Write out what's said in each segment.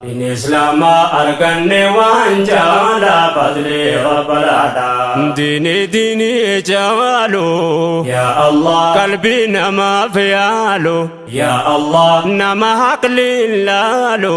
Diin Islaamaa arganne waan caalaa fadlii rabbalaadha. Diinii diinii caalu. Yaa Allah. Qalbii namaaf yaalu. Yaa Allah. Nama haqliin laalu.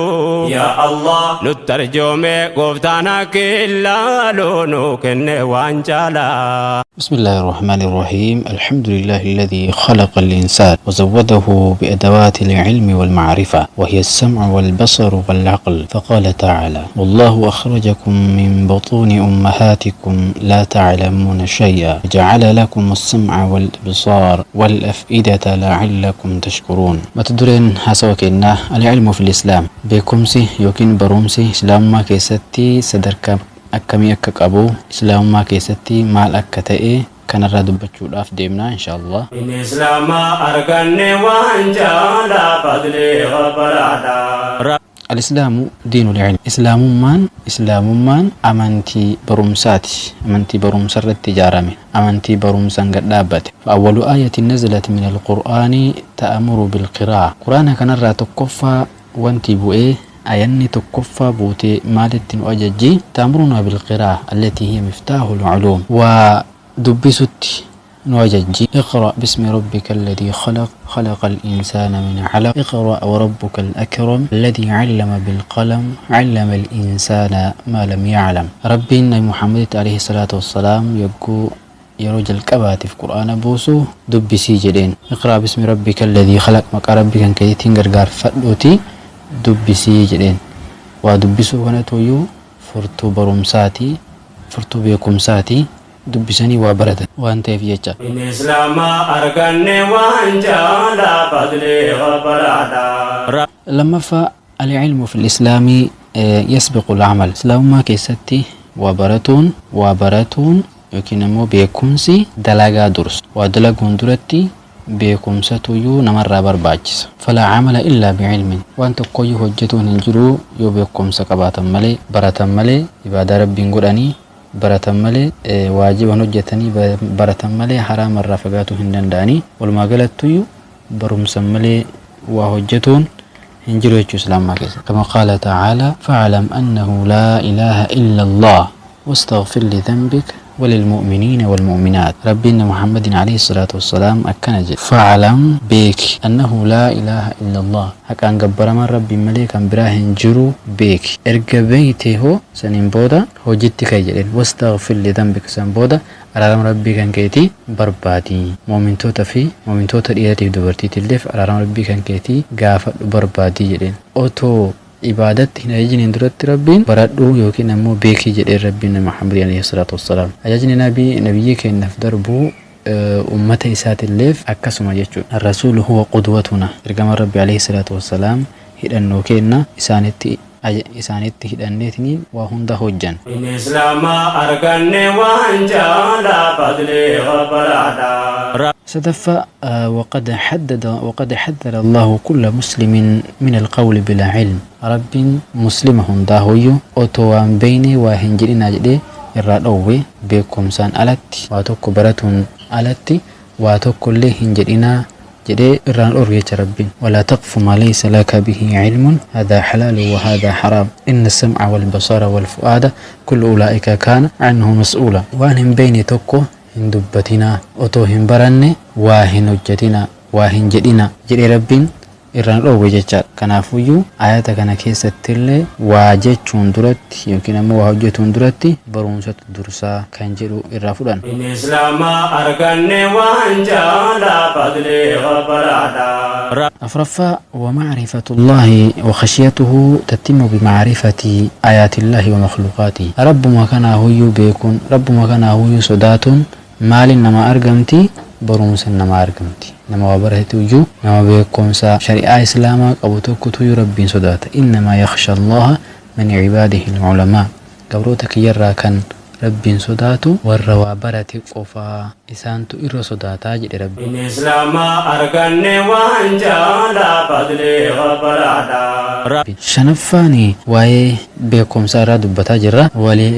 Yaa Allah. Nutti arjoome gooftaan akka ilaalu nu kenne waan caalaa. بسم الله الرحمن الرحيم. الحمد لله الذي خلق الإنسان وزوده بأدوات العلم والمعرفة، وهي السمع والبصر والعقل، فقال تعالى: والله أخرجكم من بطون أمهاتكم لا تعلمون شيئا جعل لكم السمع والأبصار والأفئدة لعلكم تشكرون. mata dureen haasawa keenna العلم في الإسلام. Beekumsi yookiin barumsi islaamummaa keessatti sadarkaa akkamii akka qabu, islaamummaa keessatti maal akka ta'e kanarraa dubbachuudhaaf deemna insha Allah. Diin Islaamaa arganne waan caalaa fadlii rabbalaadha. الإسلام دين العلم. Islaamummaan amantii barumsaati. Amantii barumsa irratti ijaarame, amantii barumsaan gad dhaabbate. فأول آية نزلت من القرآن تأمر بالقراءة. Quraana kanarraa tokkoffaa wanti bu'ee, ayanni tokkoffaa buutee maalitti nu ajajji? تأمرنا بالقراءة التي هي مفتاح العلوم. Waa dubbisutti nu ajajji. اقرأ باسم ربك الذي خلق، خلق الإنسان من علق، اقرأ وربك الأكرم الذي علم بالقلم، علم الإنسان ما لم يعلم. Rabbiin Nabi Muhammad عليه الصلاة والسلام yogguu yeroo jalqabaatiif Qur'aana buusu dubbisii jedheen. اقرأ باسم ربك الذي خلق, maqaa rabbii kan keetiin gargaarfadhuuti dubbisii jedheen. Waa dubbisuu kanatuyyuu furtuu barumsaati, furtuu beekumsaati. Dubbisanii waa baratan waan ta'eef jecha. Diin Islaamaa arganne waan caalaa fadlii rabbalaadha. Lammaffaa, العلم في الإسلام يسبق العمل. Islaamummaa keessatti waa baratuun yookiin immoo beekumsi dalagaa dursa. Waa dalaguun duratti beekumsatuyyuu namarraa barbaachisa. فلا عمل إلا بعلم. Waan tokkoyyuu hojjetuun hin jiru yoo beekumsa qabaatan malee. Baratan malee ibaadaa rabbiin godhanii, baratan malee waajiban hojjetanii, baratan malee haraamarraa fagaatuu hin danda'anii. Walumaa galattuyyuu barumsa malee waa hojjetuun hin jiru jechuu islaamaa keessa. كما قال تعالى: فاعلم أنه لا إله إلا الله واستغفر لذنبك وللمؤمنين والمؤمنات. ربنا محمد عليه الصلاة والسلام akkana jedhe: فاعلم, beeki, أنه لا إله إلا الله, haqaan gabbaramaan rabbiin malee kan biraa hin jiru beeki. Erga beeyte hoo, saniin booda hojitti kai jedheen. واستغفر لذنبك, san booda araarama rabbii kan keetii barbaadi, moomintoota fi moomintoota dhiiratiif dubartiitiilleef araarama rabbii kan keetii gaafadhu, barbaadii jedheen. Otoo ibaadatti hin ajajiniin duratti rabbiin baradhuu yookiin ammoo beekii jedheen rabbiin Muhammad عليه الصلاة والسلام. Ajajni nabii nabiyyii keenyaaf darbuu ummata isaatiilleef akkasuma jechuudha. الرسول هو قدوتنا. Ergama rabbi عليه الصلاة والسلام hidhannoo kenna. Isaanitti hidhanneetiniin waa hunda hojjan. Diin Islaamaa arganne waan caalaa fadlii rabbalaadha. Sadaffaa, وقد حذر الله كل مسلم من القول بلا علم. Rabbiin muslima hundaahuyyuu otoo waan beeyne waa hin jedhinaa jedhee irraa dhoowwe. Beekumsaan alatti, waa tokko baratuun alatti waa tokkollee hin jedhinaa jedhee irraan dhorge jecha rabbiin. ولا تقف ما ليس لك به علم، هذا حلال وهذا حرام، إن السمع والبصر والفؤاد كل أولئك كان عنه مسؤولا. Waan hin beeyne tokko hin dubbatinaa, otoo hin baranne waa hin hojjetinaa, waa hin jedhinaa jedhee rabbiin irraan dhoowwe jechaadha. Kanaafuyyuu ayata kana keessattillee waa jechuun duratti yookiin ammoo waa hojjetuun duratti barumsatu dursaa kan jedhu irraa fudhan. Diin Islaamaa arganne waan caalaa fadlii rabbalaadha. Afraffaa, ومعرفة الله وخشيته تتم بمعرفة آيات الله ومخلوقاته. Rabbuma kanaahuyyuu beekuun, rabbuma kanaahuyyuu sodaatuun maaliin nama argamti? Barumsa nama argamti. Nama waa baratetuyyuu, nama beekumsa shari'aa islaamaa qabu tokkotuyyuu rabbiin sodaata. إنما يخشى الله من عباده العلماء. Gabroota kiyyarraa kan rabbiin sodaatu warra waa barate qofaa, isaantu irra sodaataa jedhe rabbi. Diin Islaamaa arganne waan caalaa fadlii rabbalaadha. Shanaffaan, waa'ee beekumsa irraa dubbataa jirra.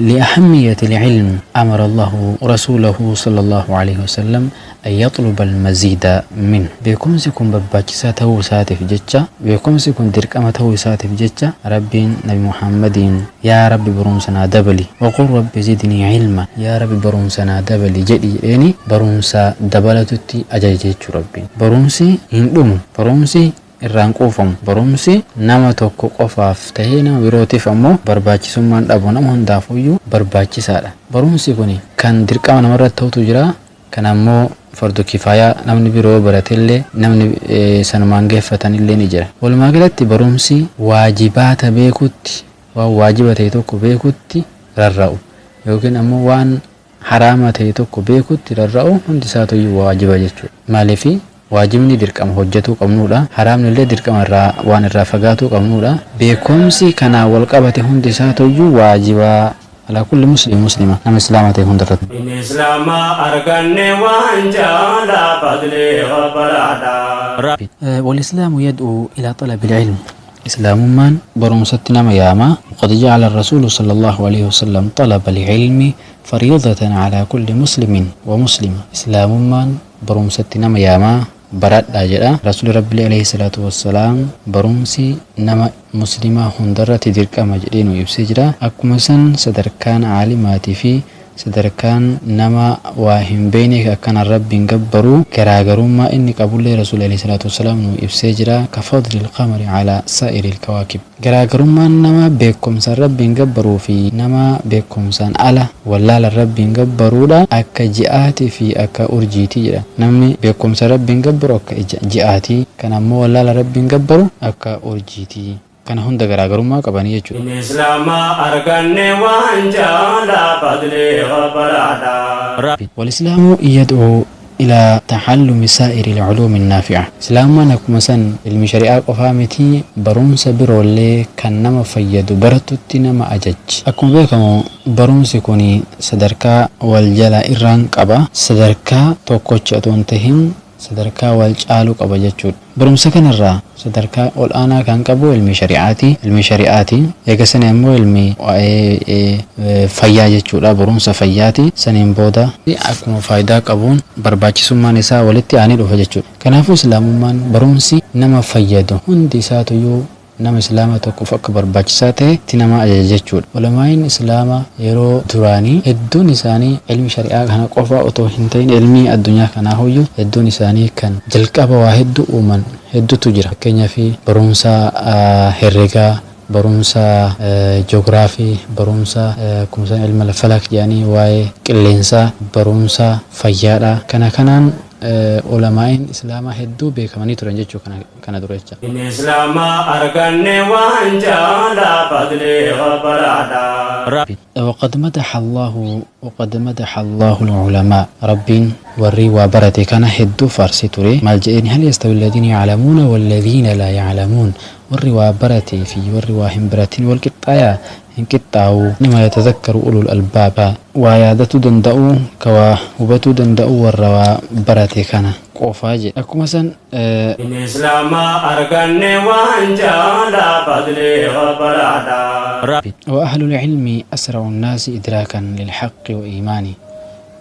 لأهمية العلم أمر الله رسوله صلى الله عليه وسلم أن An yaxluba almaziida minhu. Beekumsi kun barbaachisaa ta'uu isaatiif jecha, beekumsi kun dirqama ta'uu isaatiif jecha Rabbiin Nabi Muhammadiin yaa Rabbi barumsa naa dabali, waqul rabbi zidnii cilma, yaa Rabbi barumsa naa dabali jedhi jedheeni barumsa dabalatutti ajaje jechuu Rabbiin. Barumsi hin dhumu. Barumsi irraa hin quufamu. Barumsi nama tokko qofaaf tahee nama birootiif ammoo barbaachisummaan dhabu. Nama hundaafuyyuu barbaachisaadha. Barumsi kuni kan dirqama namarratti tahutu jira. Kan ammoo fardu kifaayaa namni biroo yoo baratellee namni sanumaan geeffatanillee ni jira. Walumaa galatti barumsi waajibaata beekutti waan waajiba ta'e tokko beekutti rarra'u yookiin ammoo waan haraama ta'e tokko beekutti rarra'u hundi isaatuyyuu waajiba jechuudha. Maaliif waajibni dirqama hojjatuu qabnuudha. Haraamnillee dirqama irraa waan irraa fagaatuu qabnuudha. Beekumsi kanaan wal qabate hundi isaatuyyuu waajiba Alaa kulli muslim muslima nama islaama ta'e hunda irratti. Inni islaama arganne waan jaala fadli ghabbaraadha. Rabbi. Wal-islaamu yad'uu ilaa talabil ilm Islaamummaan barumsatti nama yaama. Waqad ja'ala ar-rasuulu sallallaahu alayhi wasallam talabal ilmi fariidatan alaa kulli muslimin wa muslima Islaamummaan barumsatti nama yaama. Baradhaa jedha. Rasuulli Rabbiillee aleyhi salaatu wassalaam barumsi nama muslimaa hundarratti dirqama jedhee nuu ibsee jira. Akkuma san sadarkaan aalimaatii fi sadarkaan nama waa hin beeynee ka akkanaan Rabbiin gabbaruu garaagarummaa inni qabullee Rasuulli aleyhi salaatu wassalaam nuu ibsee jira. Ka fadlil qamari alaa saa'iril kawaakib. Garaagarummaan nama beekkomsaan Rabbiin gabbaruu fi nama beekkomsaan ala wallaalaan Rabbiin gabbaruudha akka ji'aati fi akka urjiiti jedhan. Namni beekkomsaan Rabbiin gabbaru akka ija ji'aati, kan ammoo wallaalaan Rabbiin gabbaru akka urjiiti. Kana hunda garaagarummaa qabanii jechuudha. Diin islaamaa arganne waan caalaa fadlii gabbaraadha. Rabbi. Wal-islaamu yad'uu ilaa ta'allumi saa'iril culuumi naafi'a. Islaamummaan akkuma san ilmi shari'aa qofaa mitii barumsa biroollee kan nama fayyadu baratutti nama ajajji. Akkuma beekamu barumsi kuni sadarkaa wal jalaa irraan qaba. Sadarkaa tokkocha otoo hin tahin sadarkaa wal caalu qaba jechuudha. Barumsa kanarraa sadarkaa ol aanaa kan qabu ilmi shari'aati. Ilmi shari'aati. Eega sanii ammoo ilmi waa'ee fayyaa jechuudha. Barumsa fayyaati. Saniin booda akkuma faayidaa qabuun barbaachisummaan isaa walitti aanee dhufa jechuudha. Kanaafuu Islaamummaan barumsi nama fayyadu hundi isaatuyyuu nama Islaama tokkoof akka barbaachisaa ta'e tti nama ajaja jechuudha. Ulamaa'iin Islaama yeroo duraanii hedduun isaanii ilmi shari'aa kana qofa otoo hin ta'in ilmii addunyaa kanaahuyyuu hedduun isaanii kan jalqaba waa hedduu uuman hedduutu jira. Fakkeenyaaf barumsa herregaa, barumsa joogiraafii, barumsa akkuma san ilma falak jedhanii waa'ee qilleensaa, barumsa fayyaadha. Kana kanaan ulamaa'iin Islaamaa hedduu beekamanii turan jechuu kana dura jecha. Diin islaamaa arganne waan caalaa fadlii gabbaraadha. Rabbi. Waqad madaha Allaahu waqad madaha Allaahu al-ulamaa Rabbiin warrii waa barate kana hedduu faarsee ture maal jedheen hal yastawi alladhiina ya'lamuuna walladhiina laa ya'lamuun warri waa baratee fi warri waa hin baratin wal qixxaayaa hin qixxaawu innamaa yatadhakkaru ulul albaab ka waa yaadatuu danda'u ka waa hubatuu danda'u warra waa barate kana qofa jedhe akkuma san Diin islaamaa arganne waan caalaa fadlii gabbaraadha. Rabbi. Wa ahlul ilmi asra'u nnaasi idraakan lil haqqi wa iimaani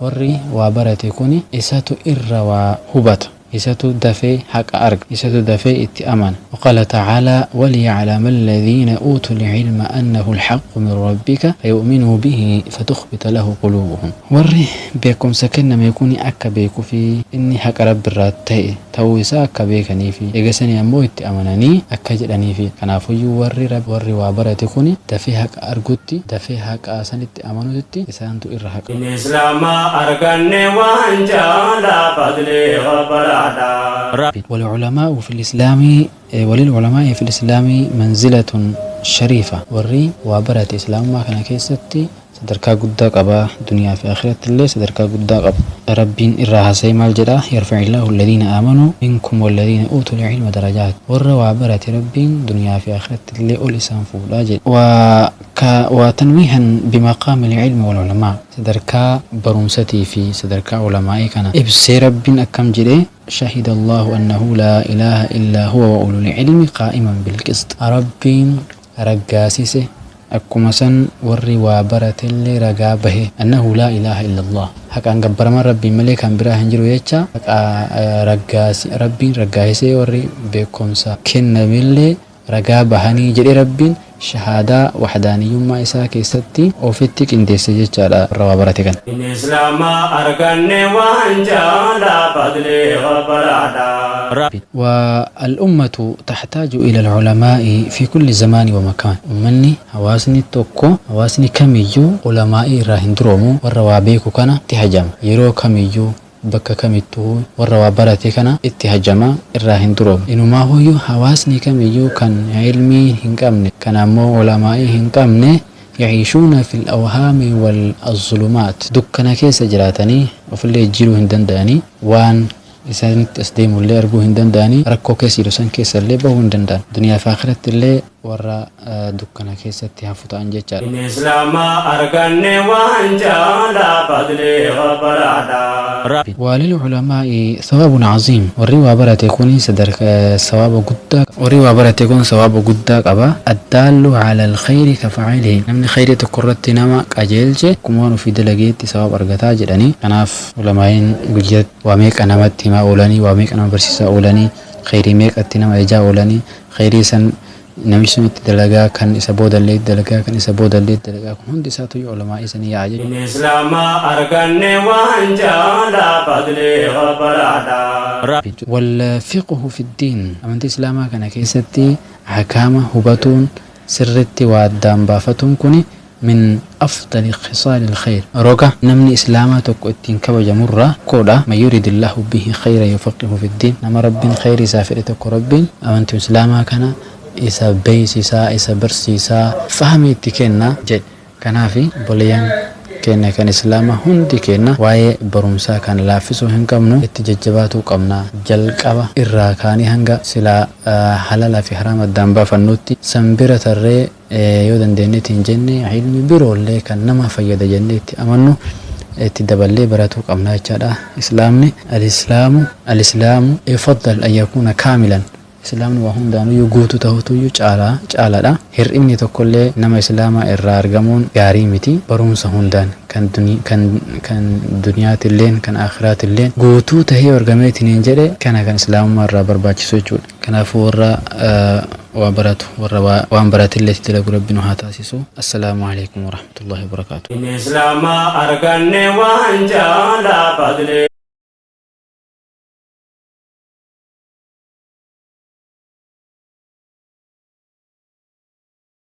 warri waa barate kuni isatu irra waa hubata isatu dafee haqa arga isatu dafee itti amana wa qaala ta'aalaa waliya'lama alladhiina uutul ilma annahu alhaqqu min rabbika fayu'minuu bihi fatukhbita lahu quluubuhum Warri beekkomsa kenname kuni akka beekufi inni haqa Rabbirraa ta'e ta'uu isaa akka beekaniifi. Eega sanii ammoo itti amananii akka jedhaniifi. Kanaafuyyuu warri Rabbi warri waa barate kuni dafee haqa argutti, dafee haqa sanitti amanuutitti isaantu irra haqa. Diin islaamaa arganne waan caalaa fadlii gabbaraadha. Rabbi. Wal-ulamaa'u fil islaami Walil-ulamaa'i fil islaami manzilatun shariifa. Warri waa barate islaamummaa kana keessatti Sadarkaa guddaa qaba, duniyaa fi aakhirattillee sadarkaa guddaa qaba. Rabbiin irraa haasayee maal jedha? Yarfa'illaahu alladiina aamanuu minkum walladiina uutul ilma darajaat. Warra waa barate Rabbiin duniyaa fi aakhirattillee ol isaan fuudha jedhe. Wa ka wa tanwiihan bimaqaamil ilmi wal ulamaa. Sadarkaa barumsatii fi sadarkaa ulamaa'ii kana ibsee Rabbiin akkam jedhe? Shahida Allaahu annahu laa ilaaha illaa huwa wa ulul ilmi qaa'iman bil qisx. Rabbiin raggaasise. Akkuma san warri waa baratellee ragaa bahe, annahu laa ilaaha illallah, haqaan gabbaramaan Rabbiin malee kan biraa hin jiru jecha Rabbiin raggaasisee, warri beekumsa kennamellee ragaa bahanii jedhe. Rabbiin shahaadaa waxdaaniyyummaa isaa keessatti ofitti qindeesse jechaadha warra waa barate kan. Islaama arganne waan jaalaa fadli gabbaraadha. والأمة تحتاج إلى العلماء في كل زمان ومكان. Ummanni, hawaasni tokko, hawaasni kamiyyuu ulamaa'ii irraa hin duroomu. Warra waa beeku kana itti hajama. Yeroo kamiyyuu, bakka kamittuu warra waa barate kana itti hajama, irraa hin duroomu. Inumaahuyyuu hawaasni kamiyyuu kan ilmii hin qabne, kan ammoo ulamaa'ii hin qabne, يعيشون في الأوهام والظلمات, dukkana keessa jiraatanii ofillee jijjiiruu hin danda'anii, waan isaanitti as deemullee arguu hin danda'anii, rakkoo keessa jiru san keessa illee bahuu hin danda'an, duniyaa fi akhiratti illee warra dukkana keessatti hafu ta'an jechaadha. Islaama arganne waan jaalaa fadli gabbaraadha. وللعلماء ثواب عظيم. Warri waa barate kun sadarkaa sawaaba guddaa, warri waa barate kun sawaaba guddaa qaba. الدال على الخير كفاعله. Namni khayrii tokko irratti nama qajeelche akkuma waan ofii dalageetti sawaaba argataa jedhanii. Kanaaf ulamaa'iin guyyaa waa meeqa namatti himaa oolanii, waa meeqa nama barsiisaa oolanii, khayrii meeqatti nama ijaa oolanii, khayrii san namni sun itti dalagaa, kan isa boodallee itti dalagaa, kan isa boodallee itti dalagaa, kun hundi isaatu ulamaa'ii sanii yaa'a jechuudha. Islaama arganne waan jaalaa fadli gabbaraadha. والفقه في الدين. Amantii islaamaa kana keessatti ahkaama hubatuun, sirritti waa addaan baafatuun kuni من أفضل خصال الخير, roga namni islaamaa tokko ittiin kabajamurraa koodha. من يرد الله به خيرا يفقهه في الدين. Nama Rabbiin khayri isaa fedhe tokko Rabbiin amantii islaamaa kana isa beeysisaa, isa barsiisaa, fahmi itti kenna jedhe. Kanaafi obboleeyyan keenya kan islaamaa hundi keenya waa'ee barumsaa kan laaffisuu hin qabnu, itti jajjabaatuu qabna. Jalqaba irraa kaanii hanga silaa halalaa fi haraama addaan baafannutti san bira tarree, yoo dandeenyetti hin jenne, ilmi biroollee kan nama fayyada jennee itti amannu itti daballee baratuu qabna jechaadha. Islaamni, الإسلام يفضل أن يكون كاملا. Islaamni waa hundaanuyyuu guutuu ta'utuyyuu caalaa caalaadha. Hir'inni tokkollee nama islaamaa irraa argamuun gaarii miti. Barumsa hundaan kan duniyaatilleen kan akhiraatilleen guutuu tahee argameetiin jedhe, kana kan islaamummaa irraa barbaachisu jechuudha. Kanaafuu warra waa baratu, warra waan baratillee itti dalagu Rabbi nu haa taasisu. السلام عليكم ورحمة الله وبركاته. Islaama arganne waan jaalaa fadli.